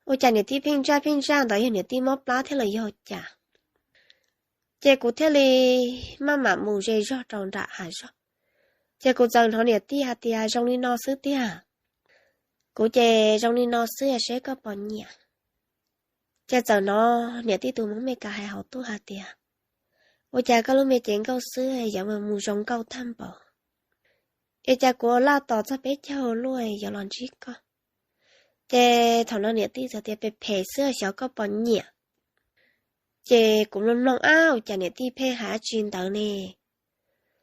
Ua cas niam tij pheej ntsaj pheej ntsaj ntawd yog niam tij mob plab thiab los yog cas? Ces kuv thiaj li maj mam mus ze zog rau nram hav zog. Ces kuv txawm hnov niam tij hais tias, Zoo li no xwb tiag. Kuv ces, Zoo li no xwb, seb koj puas nyiam. Ces txawm hnov niam tij tus Hmoob Mes Kas hais hauv tuaj hais tias, Ua cas koj lub me cev nkauj xwb yuav mus zoo nkauj tag npaum? Es cas kuv laj tos txog peb caug luaj yuav los ntsib koj? Ces thaum no niam tij txawm tias, Phem phem xwb, xyov koj puas nyiam. Ces kuv mloog mloog, ab, ua cas niam tij pheej hais dab tsi ntawd ne?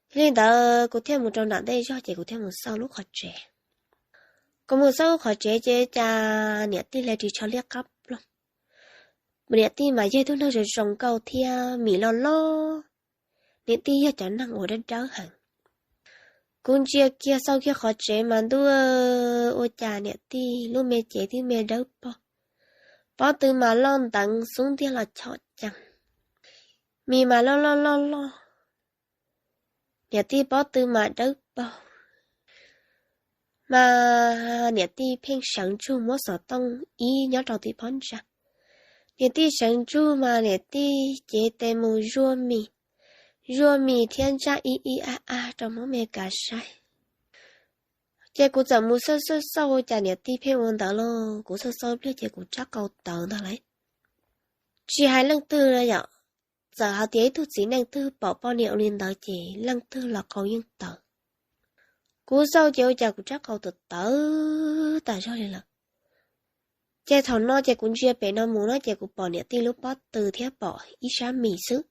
Yog li ntawd kuv thiaj mus rau nram ntej zog ces kuv thiaj mus xauj lub qhov tsev. Kuv mus xauj lub qhov tsev ces cas niam tij hle ris tsho liab qab ploog. Niam tij mas yog tug neeg zoo zoo nkauj thiab, mis loj loj. Niam tij yog cov neeg uas dawb dawb heev. Kuv ntsia kiag xauj kiag qhov tsev mas ntuj, ua cas niam tij lub me cev twb me dawb paug, pob tw mas loj nteev xub ntiag los chom cees, mis mas loj loj loj loj. Niam tij pob tw mas dawb paug, mas niam tij pheej sawv ntsug muab xov tooj ib nyob rau tim phab ntsa. Niam tij sawv ntsug mas niam tij cev tes mus zuaj mis, zuaj mis thiab ntsaj ib ib ab ab rau Hmoob Mes Kas saib. Ces kuv txawm mus xauj xauj xauj ua cas niam tij pheej ua ntawd lauj. Kuv xauj xauj pliag ces kuv rab qau tawv ntag lauj. Tsis hais leej twg no yom, txawm hais tias ib tug txiv neej twg pom poj niam ua li ntawd ces leej twg los qau yeej tawv. Kuv xauj ces ua cas kuv rab qau tawv tawv tas zog li lawm. Ces thaum no ces kuv ntsia pem no mus no ces kuv pom niam tij lub pob tw thiab pom ib sab mis xwb.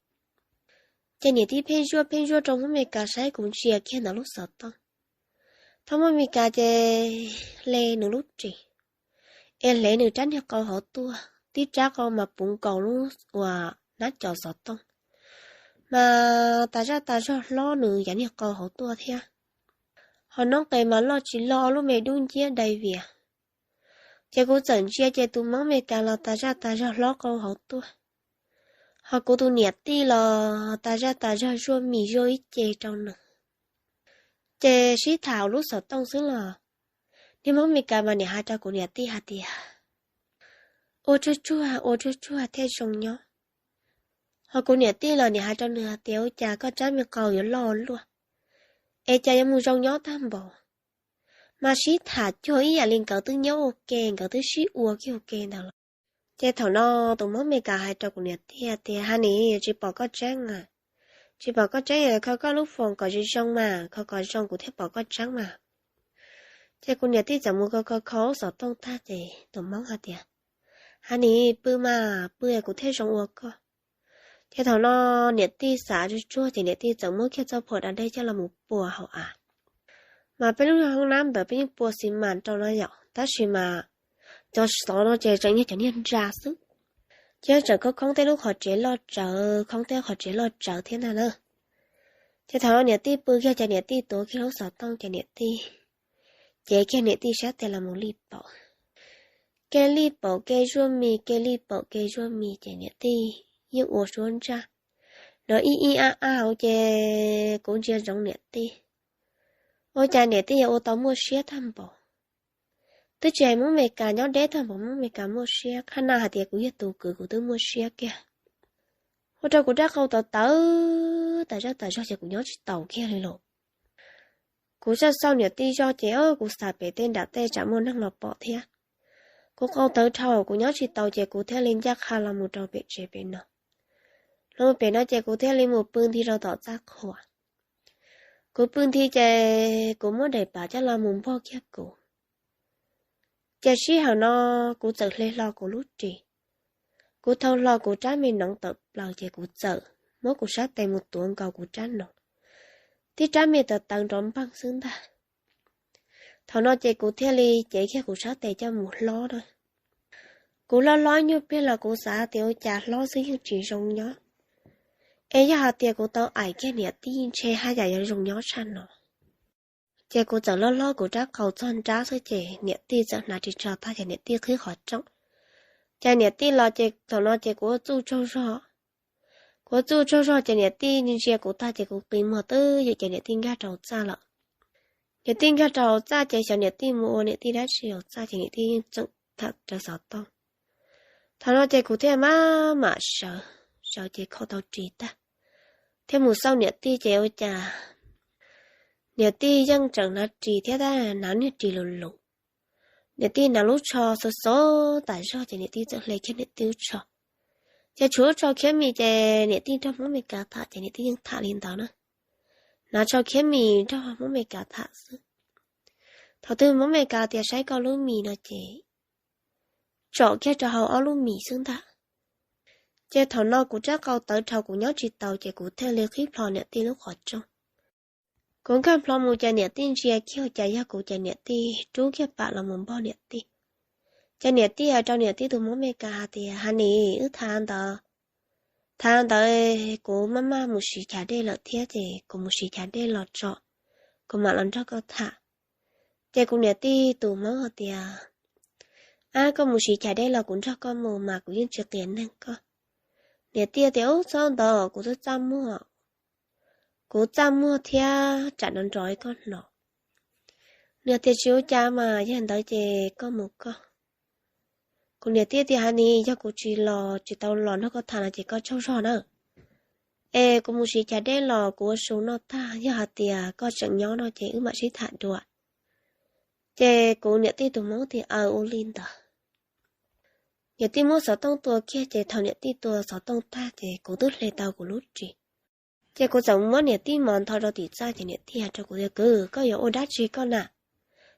Ces niam tij pheej zuaj pheej zuaj rau Hmoob Mes Kas saib, kuv ntsia kiag ntawm lub xov tooj. Thaum Hmoob Mes Kas ces hle nws lub ris, es hle nws rab niag qau hauv tuaj, tib rab qau mas puv nkaus lub uas nab cov xov tooj, mas tas zaj tas zog hlob nws yav niag qau hauv tuaj thiab. Ho noob qes mas loj tsis loj, ob lub me dub nciab dai vias. Ces kuv txawm ntsia ces tus Hmoob Mes Kas los tas zaj tas zog hlob qau hauv tuaj, ho kuv tus niam tij los tas zaj tas zog zuaj mis zuaj ib ce rau nws. Ces sib tham hauv lub xov tooj xwb los niag Hmoob Mes Kas mas niam hais rau kuv niam tij hais tias, Ua tsuag tsuag, ua tsuag tsuag thiaj zoo nyob. Ho kuv niam tij los niam hais rau nws hais tias, Ua cas koj rab me qau yuav loj luaj, es cas yuav mus zoo nyob tag npaum? Mas sib tham cuag ib yam li nkawd twb nyob ua ke, nkawd twb sib ua kiag ua ke ntawd los. Ces thaum no tus Hmoob Mes Kas hais rau kuv niam tij tias, Ha nim, tsis pom koj tseeb a, tsis pom koj tseeb, kho koj lub foos kom zoo zoo mas, kho kom zoo kuv thiaj pom koj tseeb mas. Ces kuv niam tij txawm mus kho kho kho lub xov tooj tag ces tus Hmoob hais tias, Ha nim, pw mas, pw kuv thiaj zoo ua koj. Ces thaum no niam tij xav tsuag tsuag ces niam tij txawm muab kiag txoj phuam da dej coj los mus pua hauv av. Mas peb lub hoob nab ntawd peb yeej pua xi mas rau no yom, tab sis mas cov xov no ces tseem yog cov niag ntsa xwb. Ces tseem khoob khoob tej lub qhov tsev loj tsawv, khoob tej qhov tsev loj tsawv thiab ntag na. Ces thaum no niam tij pw kiag ces niam tij tuav kiag lub xov tooj ces niam tij cev kiag niam tij sab tes los mus lij paum. Kev lij paum kev zuaj mis, kev lij paum kev zuaj mis ces niam tij yeej ua suab ntsaj no ib ib ab ab hauv ces kuv ntsia ntsoov niam tij. Ua cas niam tij yuav ua tau muaj siab tag npaum? Twb tsis hais Hmoob Mes Kas nyob deb tag npaum, Hmoob Mes Kas muaj siab, qhab na hais tias kuv yog tus kwv kuv twb muaj siab kiag. Ua rau kuv rab qau tawv tawv tas zaj tas zog ces kuv nyob tsis taus kiag li los. Kuv xauj xauj niam tij zog ces kuv xav pem tej nram tej tsam muaj neeg los pom thiab. Kuv qau tawv dhau kuv nyob tsis taus ces kuv thiaj li ncaj qha los mus rau pem tsev pem no. Los mus pem no ces kuv thiaj li mus pw nthi rau tom txaj qhua. Kuv pw nthi ces kuv muab daim pam coj los mus npog kiag kuv. Ces sij hawm no kuv txawm hle hlo kuv lub ris. Kuv thau hlo kuv rab me noov tawm plaws ces kuv txawm muab kuv sab tes mus tuav nkaus kuv rab noov, tib rab me tawv tawv nrov npeeg xwb ntag. Thaum no ces kuv thiaj li cev kiag kuv sab tes coj mus hlob na. Kuv hlob hlob nyuag pliag los kuv xav tias ua cas hlob xwb yeej tsis zoo nyob, es yog hais tias kuv tau aim kiag niam tij ntshe haj yam yuav zoo nyob tshaj no. Ces kuv txawm hlob hlob kuv rab qau txog nrab xwb ces niam tij txawm hnav ris tsho tag ces niam tij qhib qhov rooj. Ces niam tij los ces thaum no ces kuv ua txuj tsaug zog. Kuv ua txuj tsaug zog ces niam tij ntsia kuv tag ces kuv qi muag twb ywm ces niam tij nkag rau hauv txaj lawm. Niam tij nkag rau hauv txaj ces xyov niam tij mus ua niam tij dab tsi hauv txaj ces niam tij yeej tseem tham rawv xov tooj. Thaum no ces kuv thiaj maj mam sawv, sawv ces kho tau ris tag, thiab mus xauj niam tij ces ua cas niam tij yeej tseem hnav ris thiab tab hnav niag ris lus lus. Niam tij hnav lub tsho xov xov tas zog ces niam tij txawm hle kiag niam tij lub tsho. Ces tshuav lub tsho khiab mis ces niam tij nrog Hmoob Mes Kas tham ces niam tij yeej tham li ntawd na. Hnav tsho khiab mis nrog Hmoob Mes Kas tham xwb. Thaum twg Hmoob Mes Kas tias saib koj lub mis no ces tsom kiag rau hauv ob lub mis xwb ntag. Ces thaum no kuv rab qau tawv dhau kuv nyob tsis tau ces kuv thiaj li qhib plho niam tij lub qhov rooj. Kuv nkag plho mus ces niam tij ntsia kiag cas yog kuv ces niam tij rub kiag pam los mus npog niam tij. Ces niam tij hais rau niam tij tus Hmoob Mes Kas hais tias, Hav nis, wb tham ntawd, tham ntawd kuv maj maj mus siv chav dej lawm thiab ces kuv mus siv chav dej los tso, kuv mam los nrog koj tham. Ces kuv niam tij tus Hmoob hais tias, Ab, koj mus siv chav dej los kuv nrog koj mus mas kuv yeej tsis qias neeg koj. Niam tij tias, Ub, txhob ntawd, kuv twb txaj muag, kuv txaj muag thiab tsam nrov nrov koj hnov. Nws tias, Tsis ua cas mas, yog ntawd ces koj mus koj. Kuv niam tij tias, Hav nis, yog kuv tsis los, tsis tau los nrog koj tham no ces koj tsaug zog na. Es kuv mus siv chav dej los kuv ua su noj tag, yog hais tias koj tseem nyob no ces wb mam sib tham dua. Ces kuv niam tij tus Hmoob tias, Aws, ua li ntawd. Niam tij muab xov tooj tua kiag ces thaum niam tij tua xov tooj tag ces kuv twb hle tau kuv lub ris. Ces kuv txawm muab niam tij mos ntho rau tim txaj ces niam tij hais rau kuv tias, Kwv, koj yuav ua dab tsi koj na?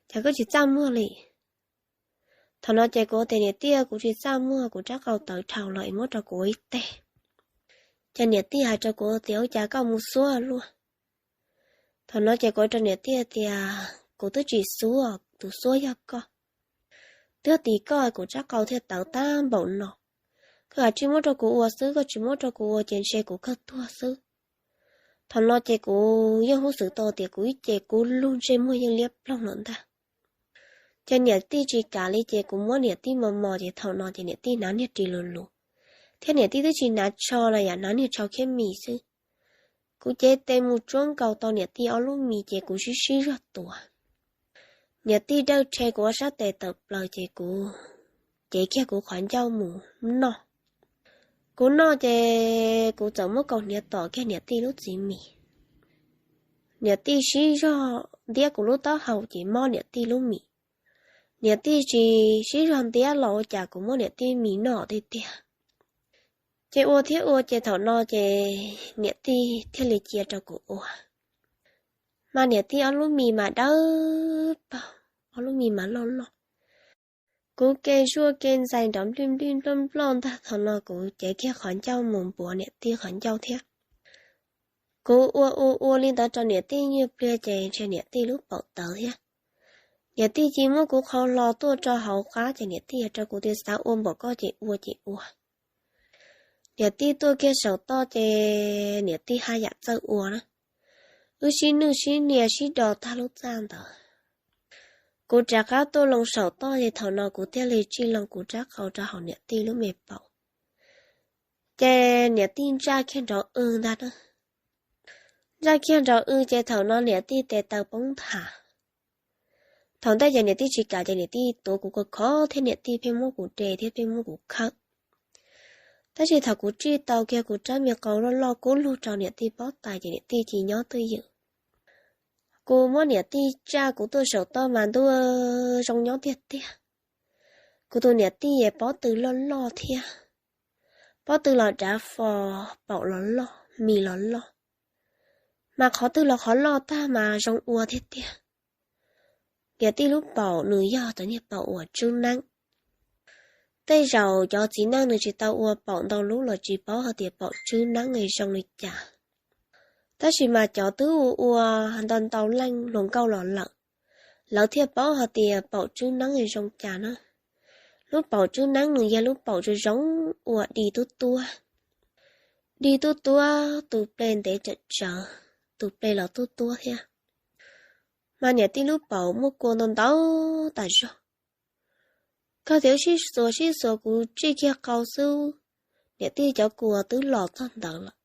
Cas koj tsis txaj muag li? Thaum no ces kuv tias, Niam tij, kuv tsis txaj muag, kuv rab qau tawv dhau los es muab rau kuv ua ib teg. Ces niam tij hais rau kuv tias, Ua cas koj mus xuab luaj? Thaum no ces kuv rau niam tij tias, Kuv twb tsis xuab, tus xuab yog koj. Twb tim koj kuv rab qau thiaj tawv tag npaum no. Koj kav tsij muab rau kuv ua xwb, koj tsis muab rau kuv ua ces ntshe kuv kawg tuag xwb. Thaum no ces kuv yeej hnov xwb tau tias kuv ib ce kub lug ntsej muag yeej liab ploog lawm ntag. Ces niam tij tsis kam li ces kuv muab niam tij mos mos ces thaum no ces niam tij hnav niag ris lus lus, thiab niam tij twb tsis hnav tsho los yam hnav niag tsho khiab mis xwb. Kuv cev tes mus tsuab nkaus tau niam tij ob lub mis ces kuv sib sib zog tuav. Niam tij dawj rhe kuv ob sab tes tawm plaws ces kuv cev kiag kuv qhov ncauj mus noj. Kuv noj ces kuv txawm muab kaus hniav tom kiag niam tij lub txiv mis. Niam tij sib zog ntiab kuv lub taub hau ces mob niam tij lub mis. Niam tij tsis sib zog ntiab los ua cas kuv muab niam tij mis noj tiag tiag. Ces ua thiab ua ces thaum no ces niam tij thiaj li cia rau kuv ua. Mas niam tij ob lub mis mas dawb paug, ob lub mis mas loj loj. Kuv ke zuaj ke ntxais nrov nplij nplij nploj nploj ntag, thaum no kuv cev kiag qhov ncauj mus npuav niam tij qhov ncauj thiab. Kuv ua ua ua li ntawd rau niam tij nyiaj pliag ces ntshe niam tij lub paum tawv thiab. Niam tij cia muab kuv qhau hlo tuaj rau hauv qab ces niam tij hais rau kuv tias, Xav ua npaum koj ces ua ces ua. Niam tij tuaj kiag saum toj ces niam tij haj yam txawj ua na. Wb sib nwj sib nias sib do tag lub txaj ntawd. Kuv rov qab tuaj loo saum toj ces thaum no kuv thiaj li tsij loo kuv rab qau rau hauv niam tij lub me paum. Ces niam tij ntsaj kiag nrov w ntag na. Ntsaj kiag nrov w ces thaum no niam tij tes taw poob nthav. Thaum ntej ces niam tij tsis kam ces niam tij tuav kuv khov khov thiab niam tij pheej muab kuv de thiab pheej muab kuv khawb. Tab sis thaum kuv tsij tau kiag kuv rab me qau loj loj kub lug rau niam tij pob tais ces niam tij cia nyob twj ywm. Kuv muab niam tij tsaj kuv tuaj saum toj mas ntuj, zoo nyob tiag tiag. Kuv tus niam tij es pob tw loj loj thiab, pob tw los dav fo, paum los loj, mis los loj, mas qhov twg los qhov loj tag mas zoo ua tiag tiag. Niam tij lub paum nws yog cov niag paum uas tswb neeb. Tej zaum cov txiv neej nws tsis tau ua paum ntau lub los tsis paub hais tias paum tswb neeb es zoo li cas. Tab sis mas cov twb ua ua ntau ntau leej hluas nkauj los lawm, lawv thiaj paub hais tias paum tswb neeb es zoo cas na. Lub paum tswb neeb nws yog lub paum zoo zoo uas dig tub tuab, dig tub tuab tus ple ntev tsawm tsawv, tus ple los tub tuab thiab. Mas niam tij lub paum muaj kua ntau ntau tas zog. Kawg tias wb sib xuas sib xuas kuv tsij kiag qau xwb, niam tij cov kua twb los txog ntawd lawm.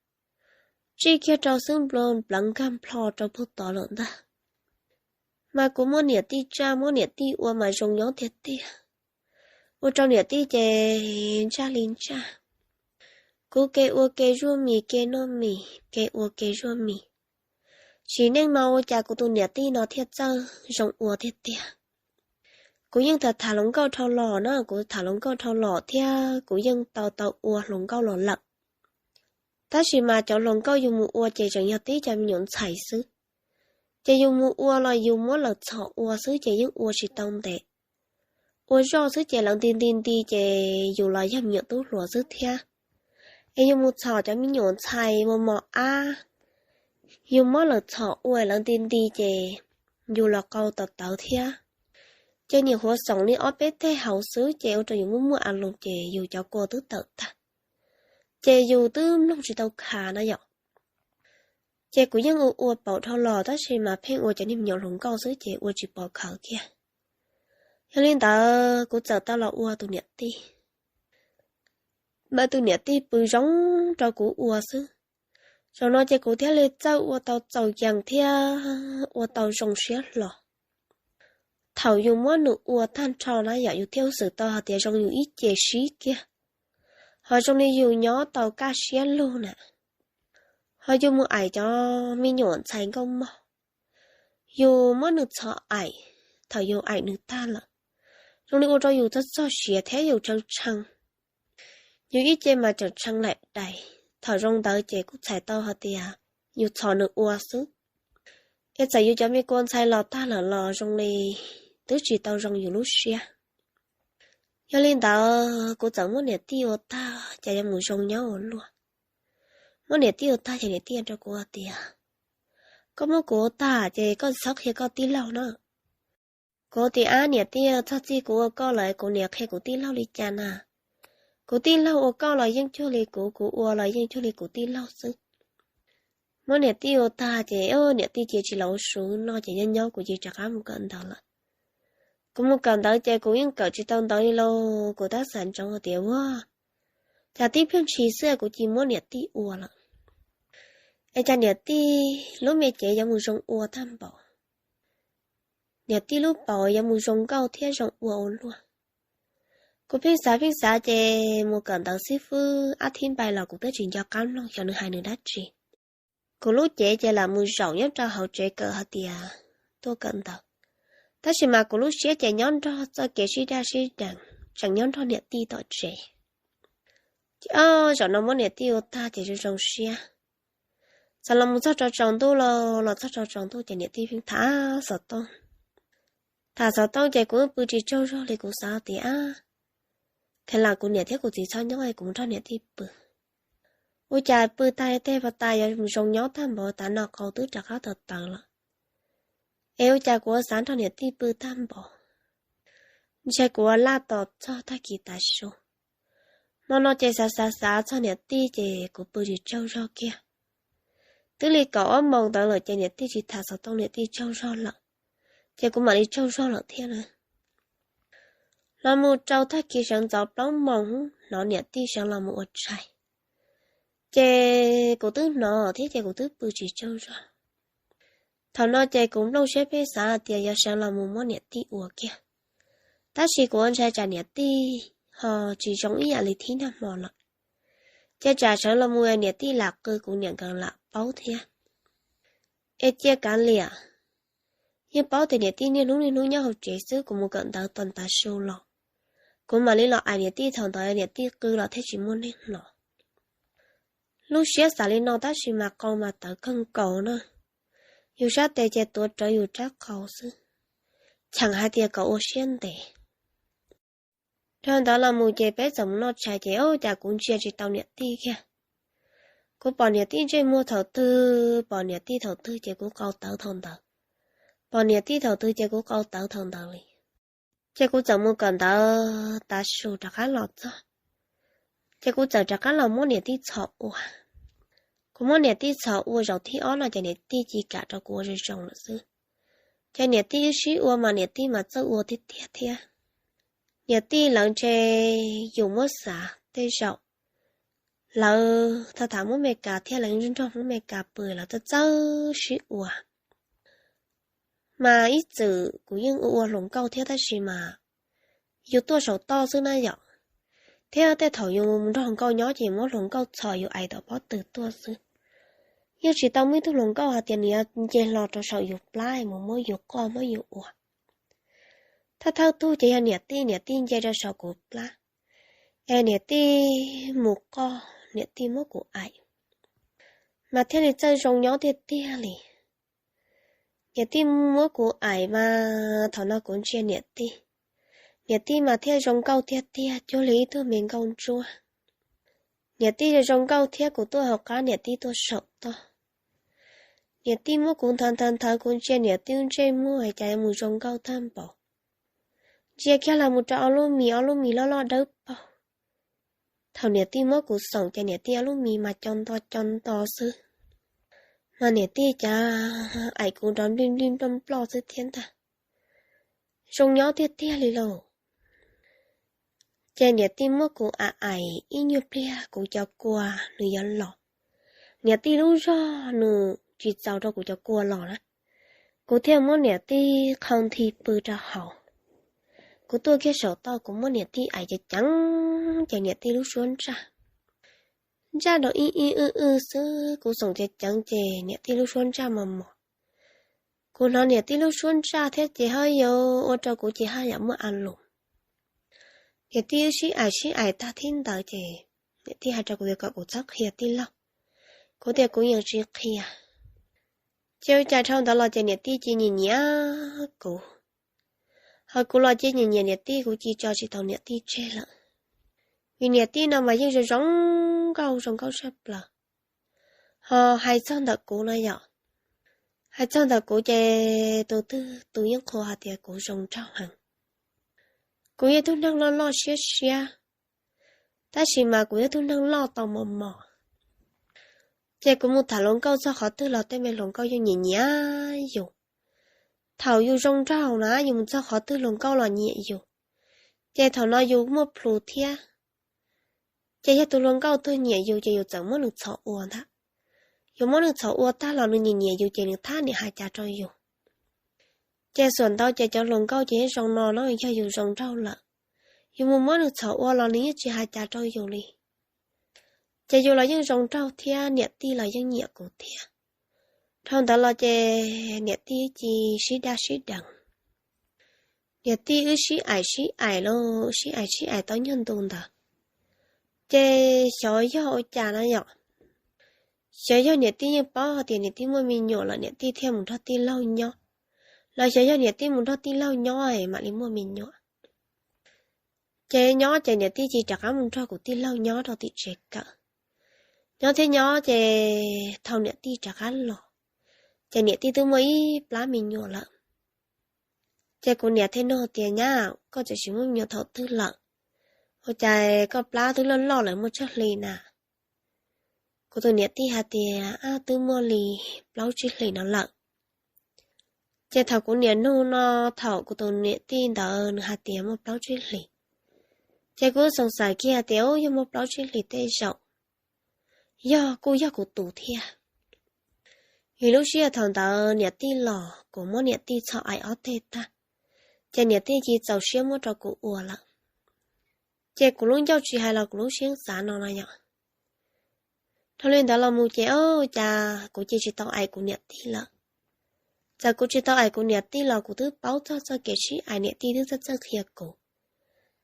Tsij kiag rau xwb nplua nplawv nkag nplho rau puag tod lawm ntag. Mas kuv muab niam tij tsaj muab niam tij ua mas zoo nyob tiag tiag. Ua rau niam tij ces ntsaj li ntsaj. Kuv ke ua ke zuaj mis, ke noj mis, ke ua ke zuaj mis. Sim neej mas ua cas kuv tus niam tij no thiaj txawj zoo ua tiag tiag. Kuv yeej tham tham hluas nkauj dhau los na, kuv tham hluas nkauj dhau los thiab kuv yeej tau tau ua hluas nkauj los lawm. Tab sis mas cov hluas nkauj yus mus ua ces tseem yog tib cov me nyuam ntxhais xwb. Ces yus mus ua los yus muab lawv txhom ua xwb ces yeej ua tsis tau ntev. Ua zoj xwb ces lawv nti nti nti ces yus los yog me nyuam tub hluas xwb thiab. Es yus mus txhom cov me nyuam ntxhais mos mos ab, yus muab lawv txhom ua lawv nti nti ces yus los qau tawv tawv thiab. Ces niam huav xoom li ob peb teg hauv xwb ces ua rau yus muaj muaj a lus ces yus cov kua twb tawm tag. Ces yus twb mloog tsis tau khav na yom. Ces kuv yeej ua ua paum dhau los tab sis mas pheej ua cov niag me nyuam hluas nkauj xwb ces ua tsis pom khav kiag. Yog li ntawd kuv txawm tau los ua tus niam tij. Mas tus niam tij pw zoo rau kuv ua xwb. Zaum no ces kuv thiaj li txawj ua tau txaus yees thiab ua tau zoo siab hlo. Thaum yus muab nws ua tag nrho na yom, yus thiaj xwm tau hais tias zoo yus ib ce sib kiag, ho zoo li yus nyob tau kaj siab lug na. Ho yus mus aim cov me nyuam ntxhais nkauj mog, yus muab nws txhom aim, thaum yus aim nws tag lawm, zoo li ua rau yus txog txog siav thiab yus tshee tshee. Yus ib ce mas tseem tshee laim dais. Thaum zoo ntawd ces kuj txhais tau hais tias yus txhom nws ua xwb, es txawm yus cov me kua ntxhais los tag lawm los zoo li twb tsis tau zoo yus lub siab. Yog li ntawd kuv txawm muab niam tij ua tag ces yuav mus zoo nyob ua luaj. Muab niam tij ua tag ces niam tij rau kuv hais tias, koj muab kuv ua tag ces koj txhob qhia koj tij laug na. Kuv tias, ab niam tij, txog txij kuv ua koj lawm kuv niam qhia kuv tij laug li cas na? Kuv tij laug ua koj los yeej cuag li kuv, kuv ua los yeej cuag li kuv tij laug xwb. Muab niam tij ua tag ces niam tij cia tsis los ua su noj ces nyob nyob kuv cia rov qab mus kawm ntawv lawm. Kuv mus kawm ntawv ces kuv yeej kawm tsis tau ntawv li lauj, kuv tab xav ntsoov hais tias ua cas tib pliag ntshis xwb kuv cia muab niam tij ua lawm. Es cas niam tij lub me cev yuav mus zoo ua tag npaum, niam tij lub paum yuav mus zoo nkauj thiab zoo ua ua luaj. Kuv pheej xav pheej xav ces mus kawm ntawv xib fwb ob thib npai los kuv twb tsis nco qab mloog xyov nws hais nws dab tsi. Kuv lub cev ces lam mus zaum nyob rau hauv tsev kawm hais tias tuaj kawm ntawv, tab sis mas kuv lub siab ces nyob nrog txoj kev sib daj sib deev, tseem nyob nrog niam tij tom tsev. Ces ob zaum no muab niam tij ua tag ces zoo zoo siab. Txawm los mus txog rau tsaus ntuj los, los txog rau tsaus ntuj ces niam tij pheej tham xov tooj. Tham xov tooj ces kuv pw tsis tsaug zog li, kuv xav tias, kheev lam kuv niam thiab kuv txiv txhob nyob es kuv mus nrog niam tij pw. Ua cas pw tag tej pas tas yuav mus zoo nyob tag npaum tas no qau twb rov qab tawv tawv lawm. Es ua cas kuv ua xav nrog niam tij pw tag npaum, ntshe kuv ua laj tos txog tag kis tav su. Hmo no ces xav xav xav txog niam tij ces kuv pw tsis tsaug zog kiag. Twb li kaum ob moos ntawd lawm ces niam tij tsis tham xov tooj, niam tij tsaug zog lawm, ces kuv mam li tsaug zog lawm thiab na. Los mus rau tag kis sawv ntxov plaub moos hnov niam tij sawv los mus ua tshais, ces kuv twb hnov thiab ces kuv twb pw tsis tsaug zog. Thaum no ces kuv nplooj siab pheej xav hais tias yuav sawv los mus muab niam tij ua kiag, tab sis kuv ua ntshai tsam niam tij ho tsis zoo ib yam li thib nag hmo lawm, ces tsam sawv los mus niam tij lam qw kuv niam nkawd lam paub thiab. Es cia kav liam, yeej paub tias niam tij niaj hnub niaj hnub nyob hauv tsev xwb, kuv mus kawm ntawv tag tav su los kuv mam li los aim niam tij, thaum ntawd niam tij qw los thiaj tsis muaj neeg hnov. Lub siab xav li no tab sis mas qau mas tawv kawg nkaus na, yus sab tes ces tuav rawv yus rab qau xwb, cheem hais tias kom ua siab ntev. Dhau ntawd los mus ces peb txawm mus noj tshais ces ua cas kuv ntsia tsis tau niam tij kiag. Kuv pom niam tij ntsej muag thaum twg, pom niam tij thaum twg ces kuv qau tawv thaum ntawd, pom niam tij thaum twg ces kuv qau tawv thaum ntawd li. Ces kuv txawm mus kawm ntawv tav su rov qab los txog, ces kuv txawm rov qab los muab niam tij txhom ua. Kuv muab niam tij txhom ua zaum thib ob no ces niam tij cia li kam rau kuv ua zoo zoo lawm xwb. Ces niam tij wb sib ua mas niam tij mas txawj ua tiag tiag thiab. Niam tij lawv ntshe yus muab xav tej zaum lawv tham tham Hmoob Mes Kas thiab lawv nrog Hmoob Mes Kas pw lawv txawj txawj sib ua. Mas ib txwm kuv yeej ua ua hluas nkauj thiab tab sis mas yus tuaj saum toj xwb na yom. Thiab tej thaum yus nrog hluas nkauj nyob ces muab hluas nkauj txhos yus ais tom pob tw tuaj xwb. Yeej tsis tau muaj ib tug hluas nkauj hais tias nws yuav nce hlo rau saum yus plab mus muab yus qoj muab yus ua. Thawj thawj tug ces yog niam tij, niam tij nce rau saum kuv plab, es niam tij mus qoj, niam tij muab kuv ais, mas thiaj li txawj zoo nyob tiag tiag li. Niam tij muab kuv ais mas thaum no kuv ntsia niam tij, niam tij mas thiaj zoo nkauj tiag tiag cuag li ib tug me nkauj ntsuab. Niam tij zoo nkauj thiab kuv tuaj hauv qab niam tij tuaj saum toj. Niam tij muab kuv nthawv nthawv nthawv, kuv ntsia niam tij lub ntsej muag cas mus zoo nkauj tag npaum. Ntsia kiag los mus rau ob lub mis, ob lub mis loj loj dawb paug. Thaum niam tij muab kuv xoom ces niam tij ob lub mis mas co nto co nto xwb, mas niam tij cas ais kuv nrov nplij nplij nploj nploj xwb thiab ntag. Zoo nyob tiag tiag li lauj. Ces niam tij muab kuv ais ais ib nyuag pliag kuv cov kua nws yuav los. Niam tij lub zog nws tsis txaus rau kuv cov kua los na, kuv thiaj muab niam tij qhau nthi pw rau hauv. Kuv tuaj kiag saum toj kuv muab niam tij ais ceev ceev ces niam tij lub suab ntsaj, ntsaj nrov ib ib wb wb xwb. Kuv xoom ceev ceev ces niam tij lub suab ntsaj mos mos. Kuv hnov niam tij lub suab ntsaj thiab ces ho yuav ua rau kuv ces haj yam muaj a lus. Niam tij wb sib ais sib ais tag thib ntawd ces niam tij hais rau kuv tias kom kuv txhob qhia tij laug. Kuv tias kuv yeej tsis qhia. Ces ua cas dhau ntawd los ces niam tij cia nyiam nyiam kuv, ho kuv los cia nyiam nyiam niam tij, kuv cia tso tsis tau niam tij tseg lawm. Vim niam tij no mas yeej zoo zoo nkauj, zoo nkauj tshaj plaws. Ho hais txog ntawm kuv no yom, hais txog ntawm kuv ces tus twg tus yeej qhuas hais tias kuv zoo nraug heev. Kuv yog tug neeg loj loj siab siab, tab sis mas kuv yog tug neeg loj tau mos mos. Ces kuv mus tham hluas nkauj txog qhov twg los tej me hluas nkauj yeej nyiam nyiam yus. Thaum yus zoo nraug na yus mus txog qhov twg hluas nkauj los nyiam yus, ces thaum no yus muaj plhus thiab. Ces yog tus hluas nkauj twg nyiam yus ces yus txawm muab nws txhom ua ntag. Yus muab nws txhom ua tag los nws nyiam nyiam yus ces nws thab niam hais cas rau yus. Ces xuam ntau ces cov hluas nkauj ces yeej zoo no no yog yus zoo nraug lawm. Yus mus muab nws txhom ua los nws yeej tsis hais cas rau yus li. Ces yus los yeej zoo nraug thiab niam tij los yeej nyiam kuv thiab. Dhau ntawd los ces niam tij cia sib daj sib deev. Niam tij wb sib aim sib aim los sib aim sib aim tau nyuag ntu ntawd, ces xyov yog ua cas na yom. Xyov yog niam tij yeej paub hais tias niam tij muaj me nyuam lawm niam tij thiaj mus nrog tij laug nyob, los xyov yog niam tij mus nrog tij laug nyob es mam li muaj me nyuam. Ces nyob ces niam tij cia rov qab mus nrog kuv tij laug nyob rau tim tsev kawm. Nyob thiab nyob ces thaum niam tij rov qab los, ces niam tij twb muaj ib plab me nyuam lawm. Ces kuv niam thiaj nug tias, Nyab, koj tseem tsis muaj me nyuam thaum twg lawm? Ua cas koj plab twb loj loj lawm muaj tsawg hli na? Kuv tus niam tij hais tias, Ab, twb muaj li plaub tsib hlis no lawm. Ces thaum kuv niam nug no, thaum kuv tus niam tij ntawd nws hais tias muaj plaub tsib hlis, ces kuv xoom xaim kiag hais tias, Ub, yog muaj plaub tsib hlis tej zaum yog kuj yog kuv tus thiab. Vim lub sij hawm thaum ntawd niam tij los kuv muab niam tij txhom aim ob teg tag, ces niam tij cia txaus siab muab rau kuv ua lawm. Ces kuv lub ncauj tsis hais los kuv lub siab xav no no yom. Dhau li ntawd los mus ces ua cas kuv cia tsis tau aim kuv niam tij lawm. Txawm kuv tsis tau aim kuv niam tij los kuv twb paub txog txoj kev sib aim niam tij twb txawj txawj qhia kuv.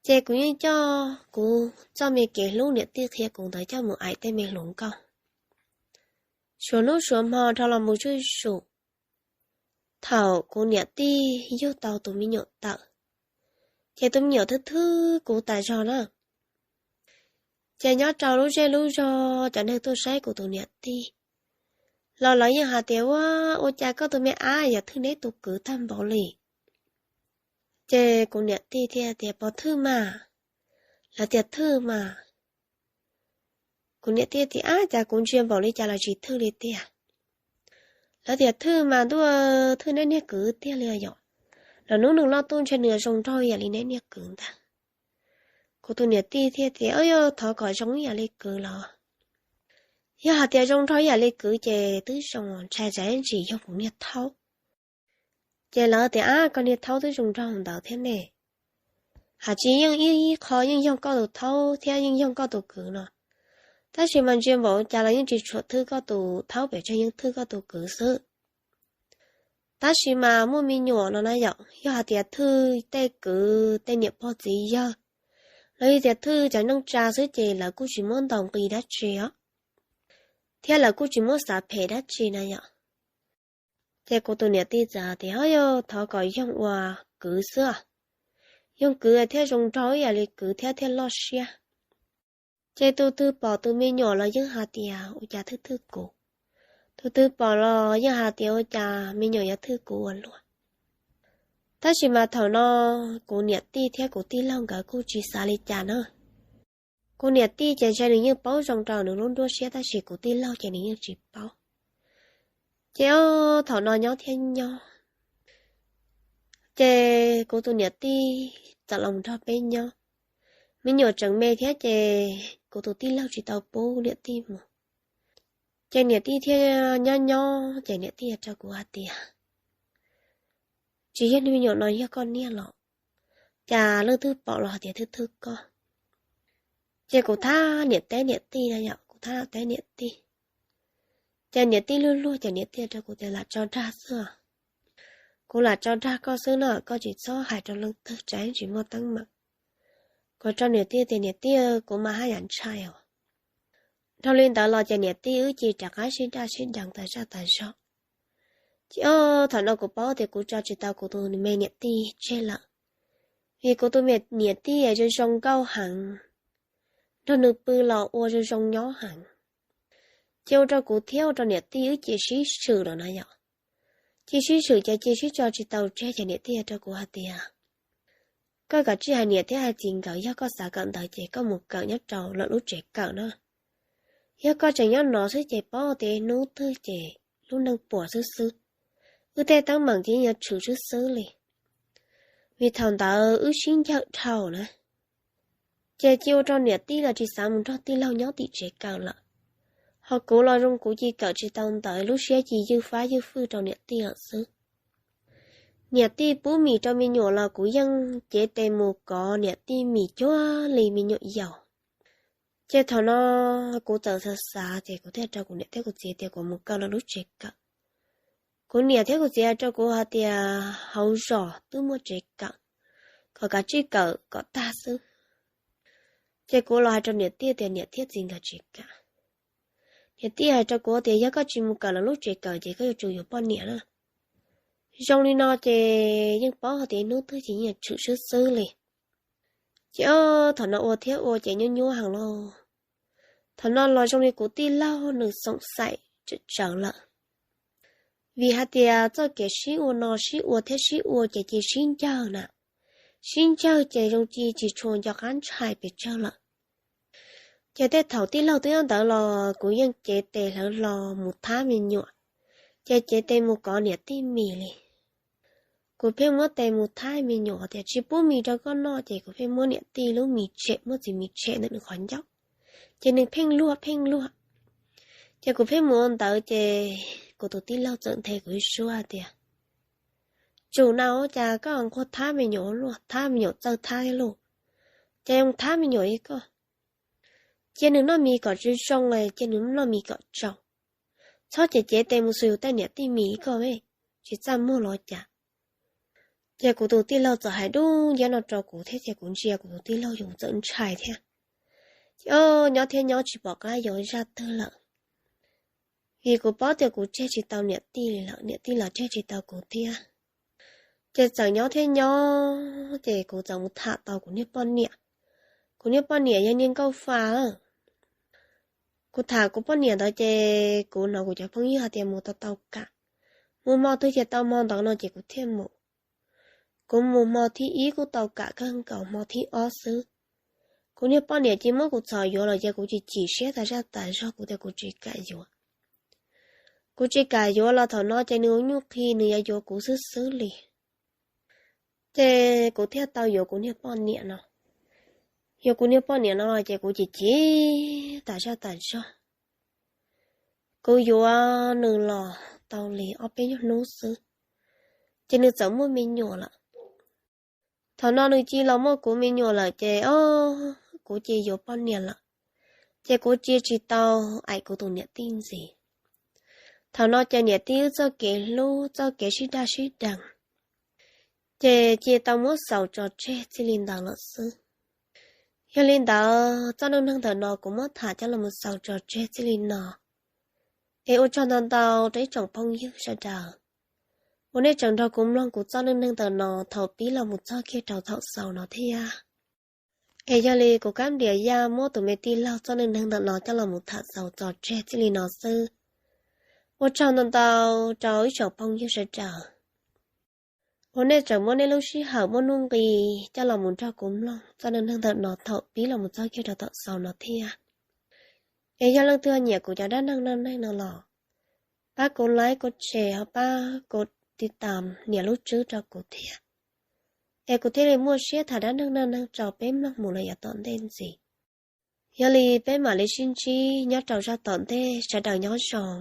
Ces kuv yeej coj kuv txoj me kev hlub niam tij qhia kuv ntawd coj mus aim tej me hluas nkauj. Suav hnub suav hmo dhau los mus zuj zus, thaum kuv niam tij yug tau tus me nyuam tawm, ces tus me nyuam thwb thwb kuv tas zog na. Ces nyob rau lub zej lub zog cov neeg tuaj saib kuv tus niam tij los lawv yeej hais tias, Ua, ua cas koj tus me ab yam thwj neb tus kwv tag npaum li? Ces kuv niam tij thiaj tias, Puas thwj mas? Lawv tias, Thwj mas. Kuv niam tij tias, Ab, cas kuv ntsia npaum li cas los tsis thwj li tiag. Lawv tias, Thwj mas, ntuj, thwj neb niag kwv tiag li yom. Lwm hnub nws loj tuaj ntshe nws zoo nraug ib yam li neb niag kwv ntag. Kuv tus niam tij thiaj tias, Yog thov kom zoo ib yam li kwv los? Yog hais tias zoo nraug ib yam li kwv ces twb zoo, ntshai tsam ntsis yog kuv niag thaub. Ces lawv tias, Ab, koj niag thaub twb zoo nraug ntawd thiab ne. Hais tsis yeej ib qho yeej yog koj tus thaub thiab yeej yog koj tus kwv no, tab sis mas ntsia npaum cas los yeej tsis tshua thwj koj tus thaub pes tsawg, yeej thwj koj tus kwv xwb. Tab sis mas muaj me nyuam no na yom, yog hais tias thwj tej kwv tej niam pog txiv yawg, los yog tias thwj cov neej tsa xwb ces lawv kuj tsis muab ntaus nqi dab tsi os, thiab lawv kuj tsis muab xav phem dab tsi na yom. Ces kuv tus niam tij txawm tias, Ho yog thov kom yoog ua kwv xwb, yoog kwv thiaj zoo nraug ib yam li kwv thiab thiaj loj siab. Ces tus twg pom tus me nyuam los yeej hais tias ua cas thwj thwj kuv, tus twg pom los yeej hais tias ua cas me nyuam yuav thwj kuv ua luaj. Tab sis mas thaum no kuv niam tij thiab kuv tij laug nkawd kuj tsis xav li cas na. Kuv niam tij ces ntshe nws yeej paub zoo rau nws lub nruab siab, tab sis kuv tij laug ces nws yeej tsis paub. Ces thaum no nyob thiab nyob, ces kuv tus niam tij txawm los nrog peb nyob. Me nyuam tseem me thiab ces kuv tus tij laug tsis tau pub niam tij mus. Ces niam tij thiaj nyob nyob ces niam tij rau kuv hais tias, Tsis yog, me nyuam no yog koj niag los, cas leej twg pom los hais tias thwj thwj koj? Ces kuv thab niam teb niam tij na yom, kuv thab niam teb niam tij. Ces niam tij luag luag ces niam tij rau kuv tias, Lam tso dag xwb, kuv lam tso dag koj xwb no, koj tsis txhob hais rau leej twg, tsam tsis muaj teeb meem. Kuv rau niam tij tias, Niam tij, kuv mas haj yam ntshai os. Dhau li ntawd los ces niam tij wb cia li rov qab sib daj sib deev tas zaj tas zog. Ces thaum no kuv paub tias kuv tso tsis tau kuv tus me niam tij tseg lawm, vim kuv tus me niam tij zoo zoo nkauj heev, nrog nws pw los ua zoo zoo nyob heev. Ces ua rau kuv thiab ua rau niam tij wb cia li sib swm lawm na yom. Cia li sib swm ces cia li sib tso tsis tau tseg ces niam tij rau kuv hais tias, Koj kav tsij hais niam thiab hais txiv nkawd, yog koj xav kawm ntawv ces koj mus kawm nyob rau lawv lub tsev kawm na. Yog koj tseem nyob no xwb ces paub tias hnub twg ces lub neej puas xwb xwb. Wb tej teeb meem ces yeej yuav tshwm xwb xwb li, vim thaum ntawd wb sib ncawg dhau na. Ces cia ua rau niam tij los tsis xav mus nrog tij laug nyob tim tsev kawm lawm. Ho kuv los zoo kuv cia li kawm tsis tau ntawv, lub siab cia li ywj fab ywj fwj rau niam tij lawm xwb. Niam tij pub mis rau me nyuam los kuv yeej cev tes mus kov niam tij mis cuag li me nyuam yaus. Ces thaum no kuv txawm xav xav ces kuv thiaj rau kuv niam thiab kuv txiv tias kom mus kawm lawv lub tsev kawm. Kuv niam thiab kuv txiv hais rau kuv hais tias hauv zos twb muaj tsev kawm, kom kav tsij kawm kom tag xwb. Ces kuv los hais rau niam tij tias niam thiab txiv nkawd tsis kam. Niam tij hais rau kuv tias yog koj tsis mus kawm lawv lub tsev kawm ces koj yuav tsum yuav poj niam na. Zoo li no ces yeej paub hais tias hnub twg ces yeej tshwm xwb xwb li. Ces thaum no ua thiab ua ces nyuaj nyuaj heev lauj. Thaum no los zoo li kuv tij laug nws xoom xaim tsawm tsawv lawm, vim hais tias txoj kev sib ua no sib ua thiab sib ua ces cia li sib ncawg na. Sib ncawg ces zoo li tsis tshua nco qab ntshai pes tsawg lawm. Ces tej thaum tij laug twb nyob ntawd los kuv yeej cev tes hlawv hlo mus thab me nyuam, ces cev tes mus kov niam tij mis li. Kuv pheej muab tes mus thab me nyuam tias tsis pub mis rau koj noj, ces kuv pheej muab niam tij lub mis tshem, muab txiv mis tshem ntawm nws qhov ncauj, ces nws pheej luag pheej luag. Ces kuv pheej mus ua ntawd ces kuv tus tij laug txawm nthe kuv ib suab tias, Tsum na, ua cas koj nquag thab me nyuam ua luaj, thab me nyuam txawj thab thiab lauj, ces zoo thab me nyuam li koj. Cia nws noj mis kom zoo zoo, cia nws noj mis kom tsau. Txhob cev cev tes mus xuas yus tej niam tij mis li koj, tsis txaj muag los cas. Ces kuv tus tij laug txawm hais dub nciab no rau kuv thiab ces kuv ntsia kuv tus tij laug yus txawm ntshai thiab. Ces nyob thiab nyob tsis pom qab yuav zaj twg lawm, vim kuv paub tias kuv tseg tsis tau niam tij li lawm, niam tij los tseg tsis tau kuv thiab. Ces txawm nyob thiab nyob ces kuv txawm mus tham tau kuv niag poj niam. Kuv niag poj niam yog niag nkauj fa. Kuv tham kuv poj niam ntawd ces kuv hnov kuv cov phooj ywg hais tias mus tau tau kam, mus hmo twg ces tau hmo ntawd no ces kuv thiaj mus. Kuv mus hmo thib ib kuj tau kam kawg nkaus hmo thib ob xwb. Kuv niag poj niam cia muab kuv txhom yuav los ces kuv chim chim siab tas zaj tas zog, kuv tias kuv tsis kam yuav. Kuv tsis kam yuav los thaum no ces nws ua nyuj qhi nws yuav yuav kuv xwb xwb li. Ces kuv thiaj tau yuav kuv niag poj niam no. Yuav kuv niag poj niam no ces kuv chim chim tas zaj tas zog. Kuv yuav nws los tau li ob peb nyuag hnub xwb, ces nws txawm muaj me nyuam lawm. Thaum no nws cia los muaj kuv me nyuam lawm ces o, kuv cia yuav poj niam lawm, ces kuv cia tsis tau aim kuv tus niam tij ntxiv. Thaum no ces niam tij wb txoj kev hlub txoj kev sib dag sib deev ces cia tau muab xaus tso tseg txij li ntawd lawm xwb. Yog li ntawd txoj neej neeg ntawm no kuv muab tham coj los mus xaus tso tseg txij li no. Es ua tsaug ntau ntau rau ib tsoom phooj ywg sawv daws uas nej tseem nrog kuv mloog kuv txoj neej neeg ntawm no thaum pib los mus txog kiag rau thaum xaus no thiab. Es yog li kuv Kab Npias Yaj muab tus me tij laug txoj neej neeg ntawm no coj los mus tham xaus tso tseg txij li no xwb. Ua tsaug ntau ntau rau ib tsoom phooj ywg sawv daws uas nej tseem muab nej lub sij hawm muaj nuj nqis coj los mus nrog kuv mloog txoj neej neeg ntawm no thaum pib los mus txog kiag rau thaum xaus no thiab. Es yog leej twg nyiam kuv cov dab neeg neej neeg no los pab kuv like, kuv share, ho pab kuv tiv tam nias lub tswb rau kuv thiab, es kuv thiaj li muaj siab tham dab neeg neej neeg rau peb mloog mus los yav tom ntej ntxiv. Yog li peb mam li sib ntsib nyob rau zaj tom ntej, sawv daws nyob zoo.